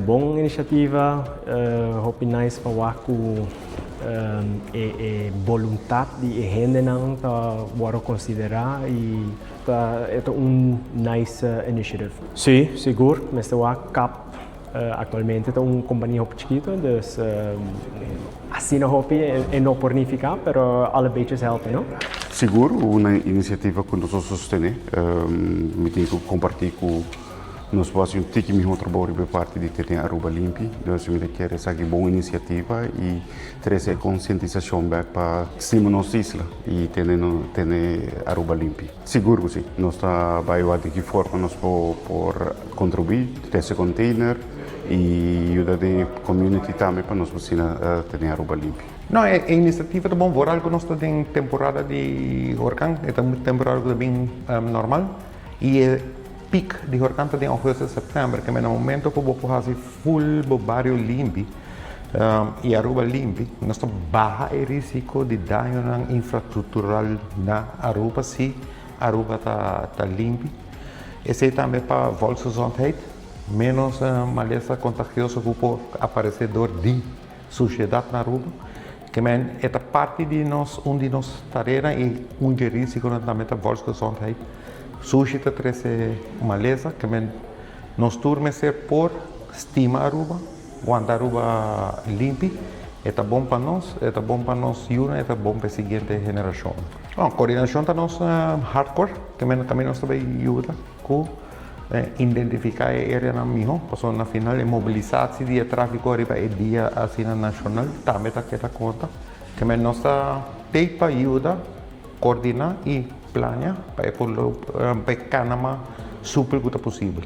Bon iniciativa, hopi nice pa wak cu e boluntad di hendenan ta wordo considera y ta un nice initiative. Si, sigur, mester wak CAP actualmente ta un compania hopi chikito, dus asina hopi e no por nifica, pero alle beetjes helpen, no? Sigur, un iniciativa cu nos ta sostene. Mi tin cu comparti cu nos por un tiki miho trabou di parti di tene Aruba limpi. Dus mi kier esaki bon iniciativa y trece concientisacion back pa stima nos isla y tene Aruba limpi. Sigur cu si. Nos ta bay di ki forma nos por contribui, trece container y yuda e community tambe pa nos asina tene Aruba limpi. No, e iniciativa ta bon, vooral cu nos ta den temporada di horcan, e temporada cu ta bin normal y e peak di horcan ta den augustus, september, cu na momento cu bo haci full bo bario limpi y Aruba limpi, nos ta baha e risico di daño infrastructural na Aruba si Aruba ta limpi. Esey tambe pa volksgezondheid, menos malesa contagioso cu por aparece door di sushedad na Aruba. Kiermen e ta parti di nos, un di nos tarea y un di risico tambe ta volksgezondheid. Sushi ta trece malesa, kiermen nos tur mester por stima Aruba, wanta Aruba limpi, e ta bon pa nos, e ta bon pa nos yiu, e ta bon pa e siguiente generacion. Bon, coordinacion ta nos hardcore, kiermen tambe nos tambe yuda cu identifica e area nan miho, paso na final e mobilisatie di trafico riba e dia asina nacional tambe ta keda conta. Kiermen nos ta pa yuda coordina y planea pa pa cana mas super cu posibel.